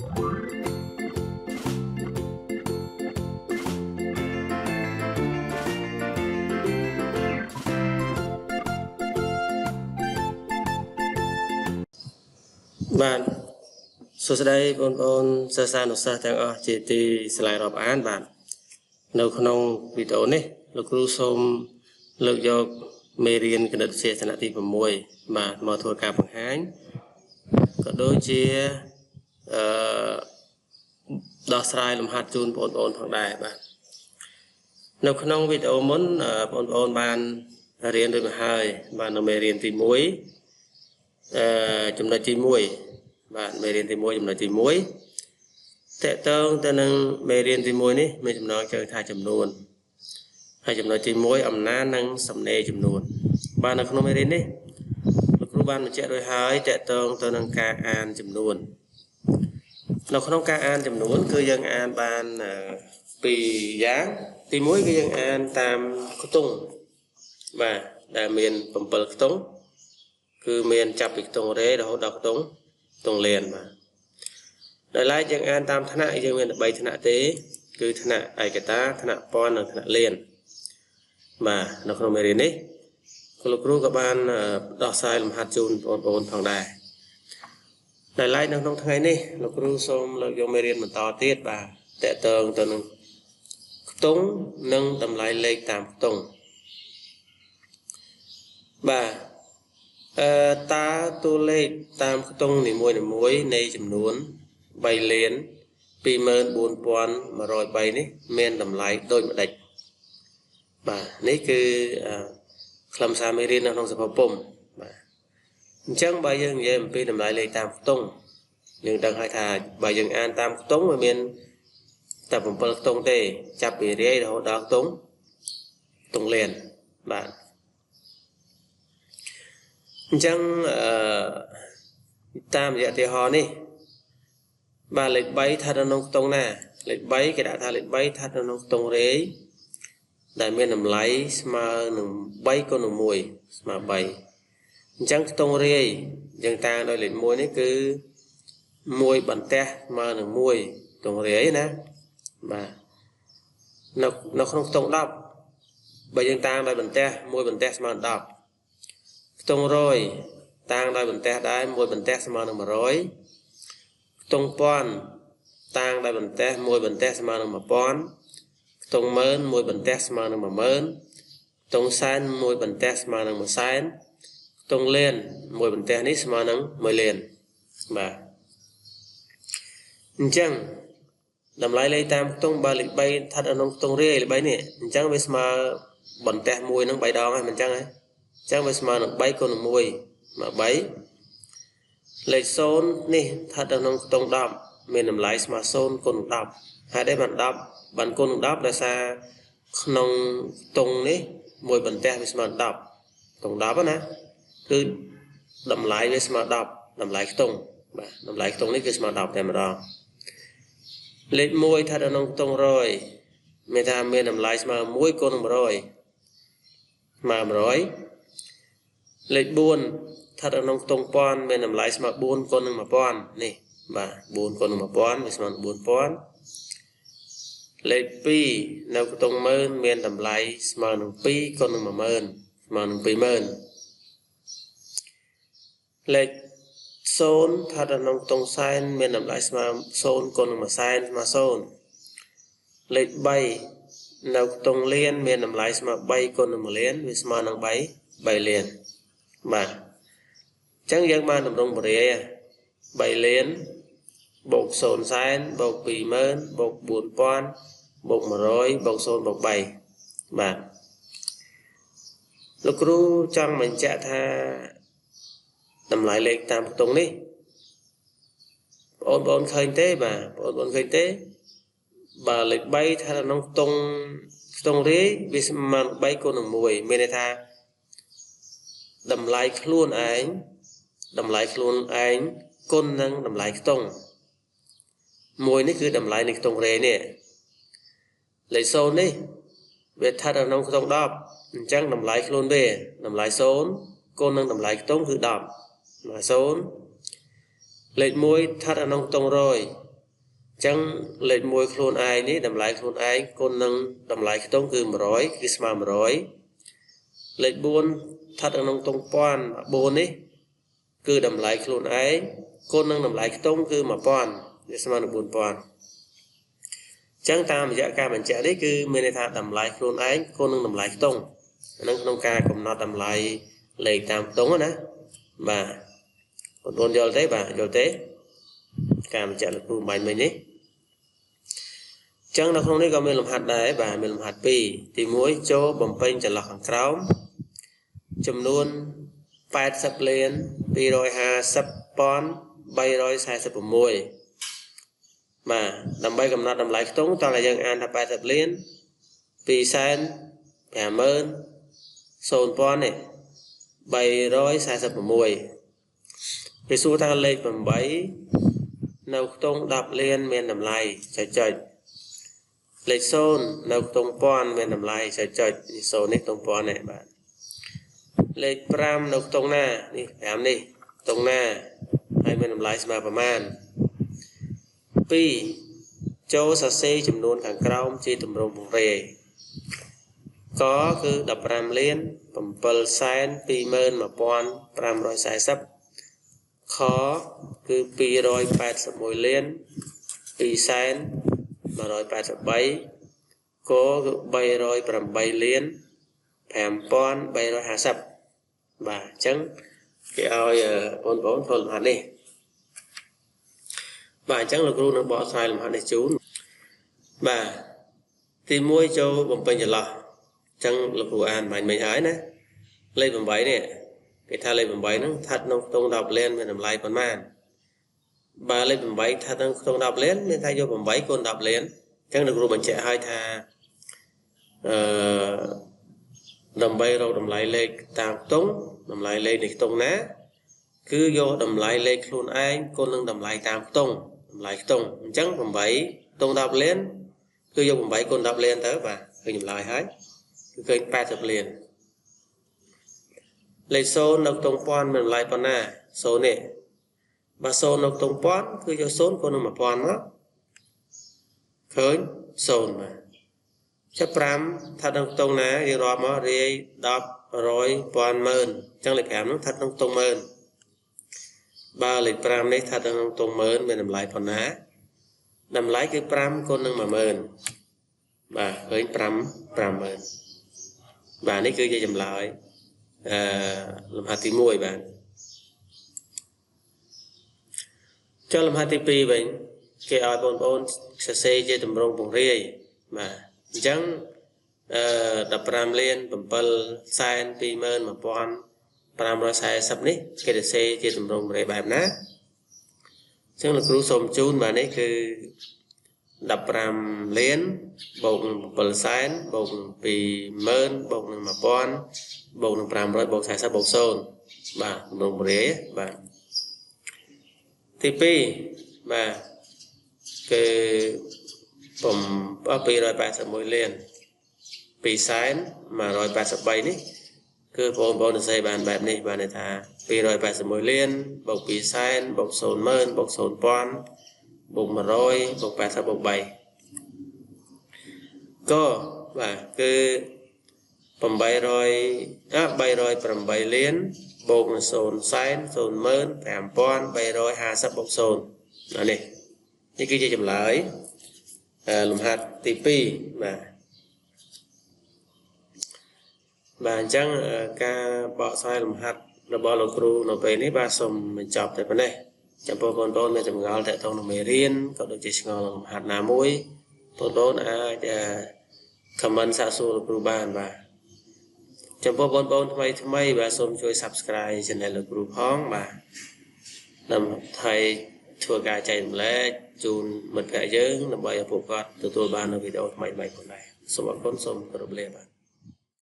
បាទសួស្តីបងប្អូនសិស្សានុសិស្សទាំងអស់ជាទីស្រឡាញ់រាប់អានបាទនៅក្នុងវីដេអូនេះលោកគ្រូសូមលើកយកមេរៀនគណិតវិទ្យាថ្នាក់ទី6បាទមកធ្វើការបង្ហាញក៏ដូចជាអឺដោះស្រាយលំហាត់ជូនបងប្អូនផងដែរបាទនៅក្នុងវីដេអូមុនបងប្អូនបានរៀនរួចមកហើយបាទនៅមេរៀនទី1ចំណុចទី1បាទមេរៀនទី1ចំណុចទី1តកតងទៅនឹងមេរៀនទី1នេះមានចំណងជើងថាចំនួនហើយចំណុចទី1អំណាចនិងសំណេរចំនួនបាទនៅក្នុងមេរៀននេះលោកគ្រូបានបញ្ជាក់រួចហើយតកតងទៅនឹងការអានចំនួននៅក្នុងការអានចំនួនគឺយើងអានបានពីរយ៉ាងទី1គឺយើងអានតាមខ្ទង់បាទដែលមាន7ខ្ទង់គឺមានចាប់ពីខ្ទង់រេរហូតដល់ខ្ទង់លានបាទដោយឡែកយើងអានតាមថ្នាក់យើងមាន3ថ្នាក់ទេគឺថ្នាក់ឯកតាថ្នាក់ពាន់និងថ្នាក់លានបាទនៅក្នុងមេរៀននេះលោកគ្រូក៏បានដោះស្រាយលំហាត់ជូនបងប្អូនផងដែរដោយឡែកនៅក្នុងថ្ងៃនេះលោកគ្រូសូមលើកយកមេរៀនបន្តទៀតបាទតកតងទៅនឹងខ្ទង់និងតម្លៃលេខតាមខ្ទង់បាទតើតួលេខតាមខ្ទង់នីមួយៗនៃចំនួន3លាន 24103នេះមានតម្លៃដូចម្ដេចបាទនេះគឺខ្លឹមសារមេរៀននៅក្នុងសភៅពុម្ពបាទអញ្ចឹងបើយើងនិយាយអំពីតម្លៃលេខតាមខ្ទង់យើងដឹងហើយថាបើយើងអានតាមខ្ទង់វាមានតែ7ខ្ទង់ទេចាប់ពីរាយរហូតដល់ខ្ទង់លានបាទអញ្ចឹងតាមរយៈឧទាហរណ៍នេះបាទលេខ3ស្ថិតនៅក្នុងខ្ទង់ណាលេខ3គេដាក់ថាលេខ3ស្ថិតនៅក្នុងខ្ទង់រាយដែលមានតម្លៃស្មើនឹង3គុណនឹង1ស្មើ3អញ្ចឹងខ្ទង់រាយយើងតាំងដោយលេខ1នេះគឺ1បន្ទះស្មើនឹង1ខ្ទង់រាយណាបាទនៅក្នុងខ្ទង់10បើយើងតាំងដោយបន្ទះ1បន្ទះស្មើនឹង10ខ្ទង់100តាំងដោយបន្ទះដែរ1បន្ទះស្មើនឹង100ខ្ទង់ពាន់តាំងដោយបន្ទះ1បន្ទះស្មើនឹង1000ខ្ទង់ម៉ឺន1បន្ទះស្មើនឹង10000ខ្ទង់សែន1បន្ទះស្មើនឹង1សែនខ្ទង់លាន1បន្ទះនេះស្មើនឹង1លានបាទអញ្ចឹងតម្លៃលេខតាមខ្ទង់បើលេខ3ស្ថិតនៅក្នុងខ្ទង់រាយលេខ3នេះអញ្ចឹងវាស្មើបន្ទះ1នឹង3ដងហើយមិនអញ្ចឹងហ៎អញ្ចឹងវាស្មើនឹង3គុណនឹង1មក3លេខ0នេះស្ថិតនៅក្នុងខ្ទង់10មានតម្លៃស្មើ0គុណនឹង10ហេតុអីបាន10បានគុណនឹង10ដោយសារក្នុងខ្ទង់នេះមួយបន្ទះវាស្មើ10ខ្ទង់10ណាគឺតម្លៃវាស្មើ10តម្លៃខ្ទង់បាទតម្លៃខ្ទង់នេះគឺស្មើ10តែម្ដងលេខ1ស្ថិតនៅក្នុងខ្ទង់100មានថាមានតម្លៃស្មើ1គុណនឹង100ស្មើ100លេខ4ស្ថិតនៅក្នុងខ្ទង់ពាន់មានតម្លៃស្មើ4គុណនឹង1000នេះបាទ4គុណនឹង1000វាស្មើនឹង4000លេខ2នៅខ្ទង់ម៉ឺនមានតម្លៃស្មើនឹង2គុណនឹង10000ស្មើនឹង20000លេខ0ស្ថិតនៅក្នុងខ្ទង់សែនមានតម្លៃស្មើ0គុណនឹង1សែនស្មើ0លេខ3នៅខ្ទង់លានមានតម្លៃស្មើ3គុណនឹង1លានវាស្មើនឹង3លានបាទអញ្ចឹងយើងបានតម្រង់បរិយា3លានបូក0សែនបូក20000បូក4000បូក100បូក0បូក3បាទលោកគ្រូចង់បញ្ជាក់ថាតម្លៃលេខតាមខ្ទង់នេះបងប្អូនឃើញទេបាទបងប្អូនឃើញទេបើលេខ3ស្ថិតក្នុងខ្ទង់រាយវាស្មើនឹង3គុណនឹង1មានន័យថាតម្លៃខ្លួនឯងគុណនឹងតម្លៃខ្ទង់មួយនេះគឺតម្លៃនៃខ្ទង់រេនេះលេខ0នេះវាស្ថិតនៅក្នុងខ្ទង់10អញ្ចឹងតម្លៃខ្លួនវាតម្លៃ0គុណនឹងតម្លៃខ្ទង់គឺ10 0លេខ1ស្ថិតនៅក្នុងខ្ទង់100 ចឹងលេខ1ខ្លួនឯងនេះតម្លៃខ្លួនឯងគុណនឹងតម្លៃខ្ទង់គឺ100គឺស្មើ100លេខ4ស្ថិតក្នុងខ្ទង់ពាន់4នេះគឺតម្លៃខ្លួនឯងគុណនឹងតម្លៃខ្ទង់គឺ1000វាស្មើនឹង4000ចឹងតាមរយៈការបញ្ជាក់នេះគឺមានន័យថាតម្លៃខ្លួនឯងគុណនឹងតម្លៃខ្ទង់ហ្នឹងក្នុងការកំណត់តម្លៃលេខតាមខ្ទង់ណាបាទបងប្អូនយល់ទេបាទយល់ទេការបញ្ជាក់លោកគ្រូបាញ់មិញនេះចឹងនៅក្នុងនេះក៏មានលំហាត់ដែរបាទមានលំហាត់2ទី1ចូលបំពេញចន្លោះខាងក្រោមចំនួន80លាន250,346បាទដើម្បីកំណត់តម្លៃខ្ទង់តើយើងអានថា80លាន250,000នេះ346គេសួរថាលេខ8នៅខ្ទង់10លានមានតម្លៃចុចចុចលេខ0នៅខ្ទង់ពាន់មានតម្លៃចុចចុចនេះ0នេះខ្ទង់ពាន់នេះបាទលេខ5នៅខ្ទង់ណានេះ5នេះខ្ទង់ណាហើយមានតម្លៃស្មើប្រមាណ2ចូលសរសេរចំនួនខាងក្រោមជាទម្រង់ពង្រាយកគឺ15លាន721,540ខគឺ281លាន200,183កគឺ308លាន5350បាទអញ្ចឹងគេឲ្យបងប្អូនធ្វើលំហាត់នេះបាទអញ្ចឹងលោកគ្រូនឹងបកស្រាយលំហាត់នេះជូនបាទទី1ចូលបំពេញចន្លោះអញ្ចឹងលោកគ្រូអានបាញ់មិញហើយណាលេខ8នេះគេថាលេខ8ហ្នឹងស្ថិតក្នុងខ្ទង់10លានមានតម្លៃប៉ុន្មានបើលេខ8ស្ថិតក្នុងខ្ទង់10លានមានថាយក8គុណ10លានអញ្ចឹងលោកគ្រូបញ្ជាក់ឲ្យថាដើម្បីរកតម្លៃលេខតាមខ្ទង់តម្លៃលេខនៃខ្ទង់ណាគឺយកតម្លៃលេខខ្លួនឯងគុណនឹងតម្លៃតាមខ្ទង់តម្លៃខ្ទង់អញ្ចឹង8ខ្ទង់10លានគឺយក8គុណ10លានទៅបាទឃើញចម្លើយហើយគឺឃើញ80លានលេខ0នៅខ្ទង់ពាន់មានតម្លៃប៉ុណ្ណា0នេះបើ0នៅខ្ទង់ពាន់គឺយក0គុណនឹង1000មកឃើញ0បាទចាប់5ស្ថិតក្នុងខ្ទង់ណាយើងរាប់មករាយ10 100ពាន់ម៉ឺនអញ្ចឹងលេខ5នោះស្ថិតក្នុងខ្ទង់ម៉ឺនបើលេខ5នេះស្ថិតក្នុងខ្ទង់ម៉ឺនមានតម្លៃប៉ុណ្ណាតម្លៃគឺ5គុណនឹង10000បាទឃើញ5 50000បាទនេះគឺជាចម្លើយលំហាត់ទី1បាទចុះលំហាត់ទី2វិញគេឲ្យបងប្អូនសរសេរជាទម្រង់ពង្រាយបាទអញ្ចឹង15លាន721,540នេះគេសរសេរជាទម្រង់ពង្រាយបែបណាអញ្ចឹងលោកគ្រូសូមជូនបាទនេះគឺ15លានបូកនឹង7សែនបូកនឹង20000បូកនឹង1000បូកនឹង500បូក40បូក0បាទទម្រង់ពង្រាយបាទទី2បាទគឺ281លាន200,183នេះគឺបងប្អូនសរសេរបានបែបនេះបានន័យថា281លានបូក2សែនបូក00000បូក0,000បូក100បូក80បូក3ក៏បាទគឺ308លានបូកនឹង0សែន0,5350បូក0អានេះនេះគឺជាចម្លើយលំហាត់ទី2បាទបាទអញ្ចឹងការបកស្រាយលំហាត់របស់លោកគ្រូនៅពេលនេះបាទសូមបញ្ចប់តែប៉ុណ្ណេះចំពោះបងប្អូនមានចម្ងល់ទាក់ទងនឹងមេរៀនក៏ដូចជាឆ្ងល់នឹងលំហាត់ណាមួយបងប្អូនអាច comment សាកសួរលោកគ្រូបានបាទចំពោះបងប្អូនថ្មីថ្មីបាទសូមជួយ Subscribe Channel លោកគ្រូផងបាទដើម្បីធ្វើការចែករំលែកជូនមិត្តភ័ក្តិយើងដើម្បីឲ្យពួកគាត់ទទួលបាននូវវីដេអូថ្មីៗផងដែរសូមអរគុណសូមគោរពលាបាទ